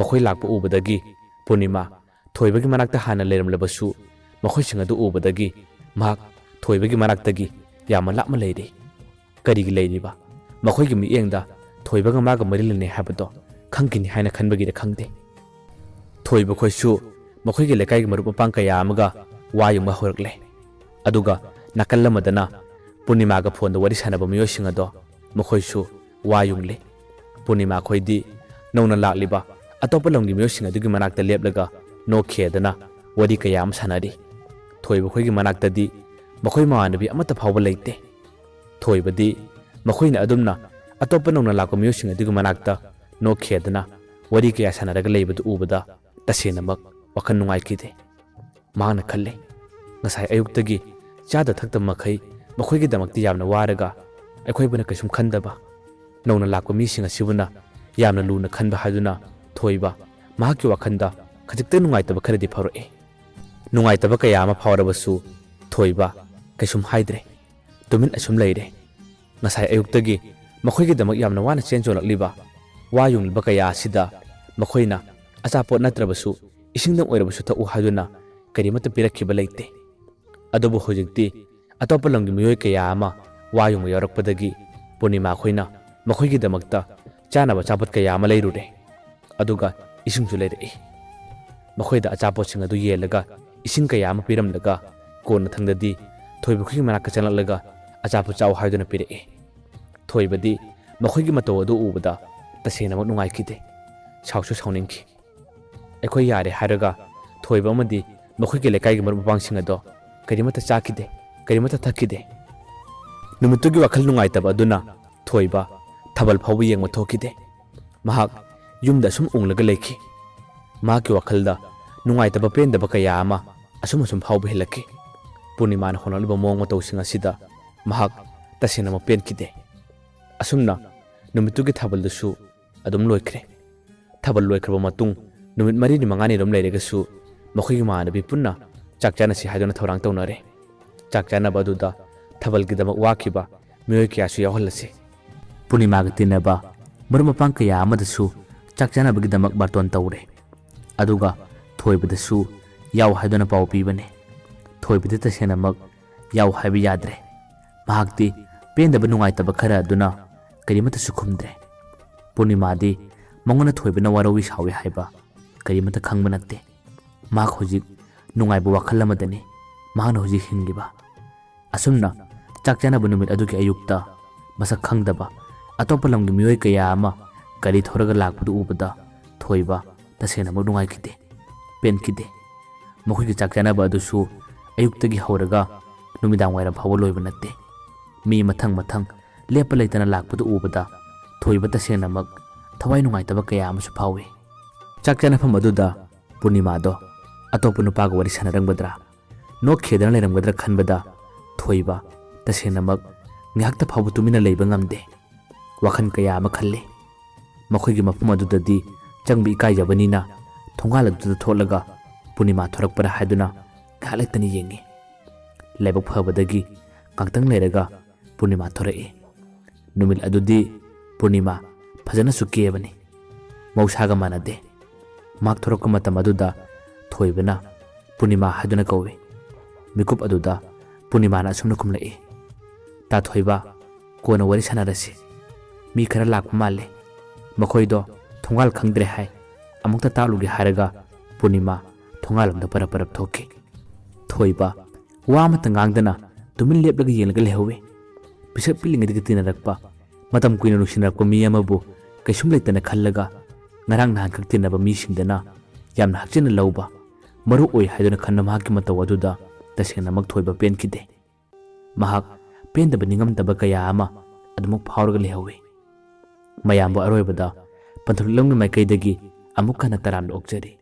ꯃꯈꯣꯏ ꯂꯥꯛꯄ ꯎꯕꯗꯒꯤ ꯄꯨꯔꯅꯤꯃꯥ ꯊꯣꯏꯕꯒꯤ ꯃꯅꯥꯛꯇ ꯍꯥꯟꯅ ꯂꯩꯔꯝꯂꯕꯁꯨ, ꯃꯈꯣꯏꯁꯤꯡ ꯑꯗꯨ ꯎꯕꯗꯒꯤ ꯃꯍꯥꯛ ꯊꯣꯏꯕꯒꯤ ꯃꯅꯥꯛꯇꯒꯤ ꯌꯥꯝꯅ ꯂꯥꯞꯅ ꯂꯩꯔꯤ꯫ ꯀꯔꯤꯒꯤ ꯂꯩꯔꯤꯕ? ꯃꯈꯣꯏꯒꯤ ꯃꯤꯠꯌꯦꯡꯗ ꯊꯣꯏꯕꯒ ꯃꯥꯒ ꯃꯔꯤ ꯂꯩꯅꯩ ꯍꯥꯏꯕꯗꯣ ꯈꯪꯈꯤꯅꯤ ꯍꯥꯏꯅ ꯈꯟꯕꯒꯤꯔ ꯈꯪꯗꯦ꯫ ꯊꯣꯏꯕ ꯈꯣꯏꯁꯨ ꯃꯈꯣꯏꯒꯤ ꯂꯩꯀꯥꯏꯒꯤ ꯃꯔꯨꯞ ꯃꯄꯥꯡ ꯀꯌꯥ ꯑꯃꯒ ꯋꯥ ꯌꯨꯡꯕ ꯍꯧꯔꯛꯂꯦ꯫ ꯑꯗꯨꯒ ꯅꯥꯀꯜ ꯑꯃꯗꯅ ꯄꯨꯔꯅꯤꯃꯥꯒ ꯐꯣꯟꯗ ꯋꯥꯔꯤ ꯁꯥꯟꯅꯕ ꯃꯤꯑꯣꯏꯁꯤꯡ ꯑꯗꯣ ꯃꯈꯣꯏꯁꯨ ꯋꯥ ꯌꯨꯡꯂꯤ꯫ ꯄꯨꯔꯅꯤꯃꯥ ꯈꯣꯏꯗꯤ ꯅꯧꯅ ꯂꯥꯛꯂꯤꯕ ꯑꯇꯣꯞꯄ ꯂꯝꯒꯤ ꯃꯤꯑꯣꯏꯁꯤꯡ ꯑꯗꯨꯒꯤ ꯃꯅꯥꯛꯇ ꯂꯦꯞꯂꯒ ꯅꯣꯛꯈꯤꯗꯅ ꯋꯥꯔꯤ ꯀꯌꯥ ꯑꯃ ꯁꯥꯟꯅꯔꯤ꯫ ꯊꯣꯏꯕ ꯈꯣꯏꯒꯤ ꯃꯅꯥꯛꯇꯗꯤ ꯃꯈꯣꯏ ꯃꯃꯥꯟꯅꯕꯤ ꯑꯃꯠꯇ ꯐꯥꯎꯕ ꯂꯩꯇꯦ꯫ ꯊꯣꯏꯕꯗꯤ ꯃꯈꯣꯏꯅ ꯑꯗꯨꯝꯅ ꯑꯇꯣꯞꯄ ꯅꯧꯅ ꯂꯥꯛꯄ ꯃꯤꯑꯣꯏꯁꯤꯡ ꯑꯗꯨꯒꯤ ꯃꯅꯥꯛꯇ ꯅꯣꯛꯈꯤꯗꯅ ꯋꯥꯔꯤ ꯀꯌꯥ ꯁꯥꯟꯅꯔꯒ ꯂꯩꯕꯗꯨ ꯎꯕꯗ ꯇꯁꯦꯡꯅꯃꯛ ꯋꯥꯈꯜ ꯅꯨꯡꯉꯥꯏꯈꯤꯗꯦ꯫ ꯃꯍꯥꯛꯅ ꯈꯜꯂꯤ, "ꯉꯁꯥꯏ ꯑꯌꯨꯛꯇꯒꯤ ꯆꯥꯗ ꯊꯛꯇꯕ ꯃꯈꯩ ꯃꯈꯣꯏꯒꯤꯗꯃꯛꯇꯤ ꯌꯥꯝꯅ ꯋꯥꯔꯒ ꯑꯩꯈꯣꯏꯕꯨꯅ ꯀꯩꯁꯨꯝ ꯈꯟꯗꯕ꯫ ꯅꯧꯅ ꯂꯥꯛꯄ ꯃꯤꯁꯤꯡ ꯑꯁꯤꯕꯨꯅ ꯌꯥꯝꯅ ꯂꯨꯅ ꯈꯟꯕ ꯍꯥꯏꯗꯨꯅ ꯊꯣꯏꯕ ꯃꯍꯥꯛꯀꯤ ꯋꯥꯈꯜꯗ ꯈꯖꯤꯛꯇꯪ ꯅꯨꯡꯉꯥꯏꯇꯕ ꯈꯔꯗꯤ ꯐꯥꯎꯔꯛꯏ꯫" ꯅꯨꯡꯉꯥꯏꯇꯕ ꯀꯌꯥ ꯑꯃ ꯐꯥꯎꯔꯕꯁꯨ ꯊꯣꯏꯕ ꯀꯩꯁꯨꯝ ꯍꯥꯏꯗ꯭ꯔꯦ꯫ ꯇꯨꯃꯤꯟ ꯑꯁꯨꯝ ꯂꯩꯔꯦ꯫ ꯉꯁꯥꯏ ꯑꯌꯨꯛꯇꯒꯤ ꯃꯈꯣꯏꯒꯤꯗꯃꯛ ꯌꯥꯝꯅ ꯋꯥꯅ ꯆꯦꯟ ꯆꯣꯡꯂꯛꯂꯤꯕ ꯋꯥ ꯌꯨꯡꯂꯤꯕ ꯀꯌꯥ ꯑꯁꯤꯗ ꯃꯈꯣꯏꯅ ꯑꯆꯥꯄꯣꯠ ꯅꯠꯇ꯭ꯔꯕꯁꯨ ꯏꯁꯤꯡꯗꯪ ꯑꯣꯏꯔꯕꯁꯨ ꯊꯛꯎ ꯍꯥꯏꯗꯨꯅ ꯀꯔꯤꯃꯠꯇ ꯄꯤꯔꯛꯈꯤꯕ ꯂꯩꯇꯦ꯫ ꯑꯗꯨꯕꯨ ꯍꯧꯖꯤꯛꯇꯤ ꯑꯇꯣꯞꯄ ꯂꯝꯒꯤ ꯃꯤꯑꯣꯏ ꯀꯌꯥ ꯑꯃ ꯋꯥ ꯌꯨꯡꯕ ꯌꯥꯎꯔꯛꯄꯗꯒꯤ ꯄꯨꯔꯅꯤꯃꯥ ꯈꯣꯏꯅ ꯃꯈꯣꯏꯒꯤꯗꯃꯛꯇ ꯆꯥꯅꯕ ꯑꯆꯥꯄꯣꯠ ꯀꯌꯥ ꯑꯃ ꯂꯩꯔꯨꯔꯦ꯫ ꯑꯗꯨꯒ ꯏꯁꯤꯡꯁꯨ ꯂꯩꯔꯛꯏ꯫ ꯃꯈꯣꯏꯗ ꯑꯆꯥꯄꯣꯠꯁꯤꯡ ꯑꯗꯨ ꯌꯦꯜꯂꯒ ꯏꯁꯤꯡ ꯀꯌꯥ ꯑꯃ ꯄꯤꯔꯝꯂꯒ ꯀꯣꯟꯅꯊꯪꯗꯗꯤ ꯊꯣꯏꯕ ꯈꯣꯏꯒꯤ ꯃꯅꯥꯛꯇ ꯆꯪꯂꯛꯂꯒ ꯑꯆꯥꯄꯣꯠ ꯆꯥꯎ ꯍꯥꯏꯗꯨꯅ ꯄꯤꯔꯛꯏ꯫ ꯊꯣꯏꯕꯗꯤ ꯃꯈꯣꯏꯒꯤ ꯃꯇꯧ ꯑꯗꯨ ꯎꯕꯗ ꯇꯁꯦꯡꯅꯃꯛ ꯅꯨꯡꯉꯥꯏꯈꯤꯗꯦ꯫ ꯁꯥꯎꯁꯨ ꯁꯥꯎꯅꯤꯡꯈꯤ꯫ ꯑꯩꯈꯣꯏ ꯌꯥꯔꯦ ꯍꯥꯏꯔꯒ ꯊꯣꯏꯕ ꯑꯃꯗꯤ ꯃꯈꯣꯏꯒꯤ ꯂꯩꯀꯥꯏꯒꯤ ꯃꯔꯨꯞ ꯃꯄꯥꯡꯁꯤꯡ ꯑꯗꯣ ꯀꯔꯤꯃꯠꯇ ꯆꯥꯈꯤꯗꯦ, ꯀꯔꯤꯃꯠꯇ ꯊꯛꯈꯤꯗꯦ꯫ ꯅꯨꯃꯤꯠꯇꯨꯒꯤ ꯋꯥꯈꯜ ꯅꯨꯡꯉꯥꯏꯇꯕ ꯑꯗꯨꯅ ꯊꯣꯏꯕ ꯊꯥꯕꯜ ꯐꯥꯎꯕ ꯌꯦꯡꯕ ꯊꯣꯛꯈꯤꯗꯦ꯫ ꯃꯍꯥꯛ ꯌꯨꯝꯗ ꯑꯁꯨꯝ ꯎꯪꯂꯒ ꯂꯩꯈꯤ꯫ ꯃꯍꯥꯛꯀꯤ ꯋꯥꯈꯜꯗ ꯅꯨꯡꯉꯥꯏꯇꯕ ꯄꯦꯟꯗꯕ ꯀꯌꯥ ꯑꯃ ꯑꯁꯨꯝ ꯑꯁꯨꯝ ꯐꯥꯎꯕ ꯍꯦꯜꯂꯛꯈꯤ꯫ ꯄꯨꯔꯅꯤꯃꯥꯅ ꯍꯣꯠꯅꯔꯤꯕ ꯃꯑꯣꯡ ꯃꯇꯧꯁꯤꯡ ꯑꯁꯤꯗ ꯃꯍꯥꯛ ꯇꯁꯦꯡꯅꯃꯛ ꯄꯦꯟꯈꯤꯗꯦ꯫ ꯑꯁꯨꯝꯅ ꯅꯨꯃꯤꯠꯇꯨꯒꯤ ꯊꯥꯕꯜꯗꯨꯁꯨ ꯑꯗꯨꯝ ꯂꯣꯏꯈ꯭ꯔꯦ꯫ ꯊꯥꯕꯜ ꯂꯣꯏꯈ꯭ꯔꯕ ꯃꯇꯨꯡ ꯅꯨꯃꯤꯠ ꯃꯔꯤꯅꯤ ꯃꯉꯥꯅꯤ ꯑꯗꯨꯝ ꯂꯩꯔꯒꯁꯨ ꯃꯈꯣꯏꯒꯤ ꯃꯃꯥꯟꯅꯕꯤ ꯄꯨꯟꯅ ꯆꯥꯛ ꯆꯥꯅꯁꯤ ꯍꯥꯏꯗꯨꯅ ꯊꯧꯔꯥꯡ ꯇꯧꯅꯔꯦ꯫ ꯆꯥꯛ ꯆꯥꯅꯕ ꯑꯗꯨꯗ ꯊꯥꯕꯜꯒꯤꯗꯃꯛ ꯋꯥꯈꯤꯕ ꯃꯤꯑꯣꯏ ꯀꯌꯥꯁꯨ ꯌꯥꯎꯍꯜꯂꯁꯤ꯫ ꯄꯨꯔꯅꯤꯃꯥꯒ ꯇꯤꯟꯅꯕ ꯃꯔꯨꯞ ꯃꯄꯥꯡ ꯀꯌꯥ ꯑꯃꯗꯁꯨ ꯆꯥꯛ ꯆꯥꯅꯕꯒꯤꯗꯃꯛ ꯕꯥꯔꯇꯣꯟ ꯇꯧꯔꯦ꯫ ꯑꯗꯨꯒ ꯊꯣꯏꯕꯗꯁꯨ ꯌꯥꯎ ꯍꯥꯏꯗꯨꯅ ꯄꯥꯎ ꯄꯤꯕꯅꯦ꯫ ꯊꯣꯏꯕꯗꯤ ꯇꯁꯦꯡꯅꯃꯛ ꯌꯥꯎ ꯍꯥꯏꯕ ꯌꯥꯗ꯭ꯔꯦ꯫ ꯃꯍꯥꯛꯇꯤ ꯄꯦꯟꯗꯕ ꯅꯨꯡꯉꯥꯏꯇꯕ ꯈꯔ ꯑꯗꯨꯅ ꯀꯔꯤꯃꯠꯇꯁꯨ ꯈꯨꯝꯗ꯭ꯔꯦ꯫ ꯄꯨꯔꯅꯤꯃꯥꯗꯤ ꯃꯉꯣꯟꯗ ꯊꯣꯏꯕꯅ ꯋꯥꯔꯧꯏ ꯁꯥꯎꯏ ꯍꯥꯏꯕ ꯀꯔꯤꯃꯠꯇ ꯈꯪꯕ ꯅꯠꯇꯦ꯫ ꯃꯍꯥꯛ ꯍꯧꯖꯤꯛ ꯅꯨꯡꯉꯥꯏꯕ ꯋꯥꯈꯜ ꯑꯃꯗꯅꯤ ꯃꯍꯥꯛꯅ ꯍꯧꯖꯤꯛ ꯍꯤꯡꯂꯤꯕ꯫ ꯑꯁꯨꯝꯅ ꯆꯥꯛ ꯆꯥꯅꯕ ꯅꯨꯃꯤꯠ ꯑꯗꯨꯒꯤ ꯑꯌꯨꯛꯇ ꯃꯁꯛ ꯈꯪꯗꯕ ꯑꯇꯣꯞꯄ ꯂꯝꯒꯤ ꯃꯤꯑꯣꯏ ꯀꯌꯥ ꯑꯃ ꯒꯥꯔꯤ ꯊꯧꯔꯒ ꯂꯥꯛꯄꯗꯨ ꯎꯕꯗ ꯊꯣꯏꯕ ꯇꯁꯦꯡꯅꯃꯛ ꯅꯨꯡꯉꯥꯏꯈꯤꯗꯦ, ꯄꯦꯟꯈꯤꯗꯦ꯫ ꯃꯈꯣꯏꯒꯤ ꯆꯥꯛ ꯆꯥꯅꯕ ꯑꯗꯨꯁꯨ ꯑꯌꯨꯛꯇꯒꯤ ꯍꯧꯔꯒ ꯅꯨꯃꯤꯗꯥꯡ ꯋꯥꯏꯔꯝ ꯐꯥꯎꯕ ꯂꯣꯏꯕ ꯅꯠꯇꯦ꯫ ꯃꯤ ꯃꯊꯪ ꯃꯊꯪ ꯂꯦꯞꯄ ꯂꯩꯇꯅ ꯂꯥꯛꯄꯗꯨ ꯎꯕꯗ ꯊꯣꯏꯕ ꯇꯁꯦꯡꯅꯃꯛ ꯊꯋꯥꯏ ꯅꯨꯡꯉꯥꯏꯇꯕ ꯀꯌꯥ ꯑꯃꯁꯨ ꯐꯥꯎꯏ꯫ ꯆꯥꯛ ꯆꯥꯅꯐꯝ ꯑꯗꯨꯗ ꯄꯨꯔꯅꯤꯃꯥꯗꯣ ꯑꯇꯣꯞꯄ ꯅꯨꯄꯥꯒ ꯋꯥꯔꯤ ꯁꯥꯟꯅꯔꯝꯒꯗ꯭ꯔꯥ, ꯅꯣꯛꯈꯤꯗꯅ ꯂꯩꯔꯝꯒꯗ꯭ꯔꯥ ꯈꯟꯕꯗ ꯊꯣꯏꯕ ꯇꯁꯦꯡꯅꯃꯛ ꯉꯥꯏꯍꯥꯛꯇ ꯐꯥꯎꯕ ꯇꯨꯃꯤꯟꯅ ꯂꯩꯕ ꯉꯝꯗꯦ꯫ ꯋꯥꯈꯜ ꯀꯌꯥ ꯑꯃ ꯈꯜꯂꯤ꯫ ꯃꯈꯣꯏꯒꯤ ꯃꯐꯝ ꯑꯗꯨꯗꯗꯤ ꯆꯪꯕ ꯏꯀꯥꯏꯖꯕꯅꯤꯅ ꯊꯣꯡꯒꯥꯜ ꯑꯗꯨꯗ ꯊꯣꯛꯂꯒ ꯄꯨꯔꯅꯤꯃꯥ ꯊꯣꯔꯛꯄ꯭ꯔꯥ ꯍꯥꯏꯗꯨꯅ ꯉꯥꯏꯍꯥꯛ ꯂꯩꯇꯅ ꯌꯦꯡꯉꯤ꯫ ꯂꯥꯏꯕꯛ ꯐꯕꯗꯒꯤ ꯉꯥꯛꯇꯪ ꯂꯩꯔꯒ ꯄꯨꯔꯅꯤꯃꯥ ꯊꯣꯔꯛꯏ꯫ ꯅꯨꯃꯤꯠ ꯑꯗꯨꯗꯤ ꯄꯨꯔꯅꯤꯃꯥ ꯐꯖꯅꯁꯨ ꯀꯦꯕꯅꯤ꯫ ꯃꯍꯧꯁꯥꯒ ꯃꯥꯟꯅꯗꯦ꯫ ꯃꯍꯥꯛ ꯊꯣꯔꯛꯄ ꯃꯇꯝ ꯑꯗꯨꯗ ꯊꯣꯏꯕꯅ ꯄꯨꯔꯅꯤꯃꯥ ꯍꯥꯏꯗꯨꯅ ꯀꯧꯏ꯫ ꯃꯤꯀꯨꯞ ꯑꯗꯨꯗ ꯄꯨꯔꯅꯤꯃꯥꯅ ꯑꯁꯨꯝꯅ ꯈꯨꯝꯂꯛꯏ, "ꯇꯥ ꯊꯣꯏꯕ, ꯀꯣꯟꯅ ꯋꯥꯔꯤ ꯁꯥꯟꯅꯔꯁꯤ꯫ ꯃꯤ ꯈꯔ ꯂꯥꯛꯄ ꯃꯥꯜꯂꯦ꯫ ꯃꯈꯣꯏꯗꯣ ꯊꯣꯡꯒꯥꯜ ꯈꯪꯗ꯭ꯔꯦ ꯍꯥꯏ꯫ ꯑꯃꯨꯛꯇ ꯇꯥꯛꯂꯨꯒꯦ" ꯍꯥꯏꯔꯒ ꯄꯨꯔꯅꯤꯃꯥ ꯊꯣꯡꯒꯥꯜꯂꯣꯝꯗ ꯄꯔꯞ ꯄꯔꯞ ꯊꯣꯛꯈꯤ꯫ ꯊꯣꯏꯕ ꯋꯥ ꯑꯃꯠꯇ ꯉꯥꯡꯗꯅ ꯇꯨꯃꯤꯟ ꯂꯦꯞꯂꯒ ꯌꯦꯡꯂꯒ ꯂꯩꯍꯧꯏ꯫ ꯄꯤꯁꯛ ꯄꯤꯛꯂꯤꯉꯩꯗꯒꯤ ꯇꯤꯟꯅꯔꯛꯄ, ꯃꯇꯝ ꯀꯨꯏꯅ ꯅꯨꯡꯁꯤꯅꯔꯛꯄ ꯃꯤ ꯑꯃꯕꯨ ꯀꯩꯁꯨꯝ ꯂꯩꯇꯅ ꯈꯜꯂꯒ ꯉꯔꯥꯡ ꯅꯍꯥꯟꯈꯛ ꯇꯤꯟꯅꯕ ꯃꯤꯁꯤꯡꯗꯅ ꯌꯥꯝꯅ ꯍꯛꯆꯤꯟꯅ ꯂꯧꯕ, ꯃꯔꯨ ꯑꯣꯏ ꯍꯥꯏꯗꯨꯅ ꯈꯟꯕ ꯃꯍꯥꯛꯀꯤ ꯃꯇꯧ ꯑꯗꯨꯗ ꯇꯁꯦꯡꯅꯃꯛ ꯊꯣꯏꯕ ꯄꯦꯟꯈꯤꯗꯦ꯫ ꯃꯍꯥꯛ ꯄꯦꯟꯗꯕ ꯅꯤꯡꯉꯝꯗꯕ ꯀꯌꯥ ꯑꯃ ꯑꯗꯨꯃꯛ ꯐꯥꯎꯔꯒ ꯂꯩꯍꯧꯏ꯫ ꯃꯌꯥꯝꯕꯨ ꯑꯔꯣꯏꯕꯗ ꯄꯟꯊꯨꯡꯂꯝꯒꯤ ꯃꯥꯏꯀꯩꯗꯒꯤ ꯑꯃꯨꯛ ꯍꯟꯅ ꯇꯔꯥꯝꯅ ꯑꯣꯛꯆꯔꯤ꯫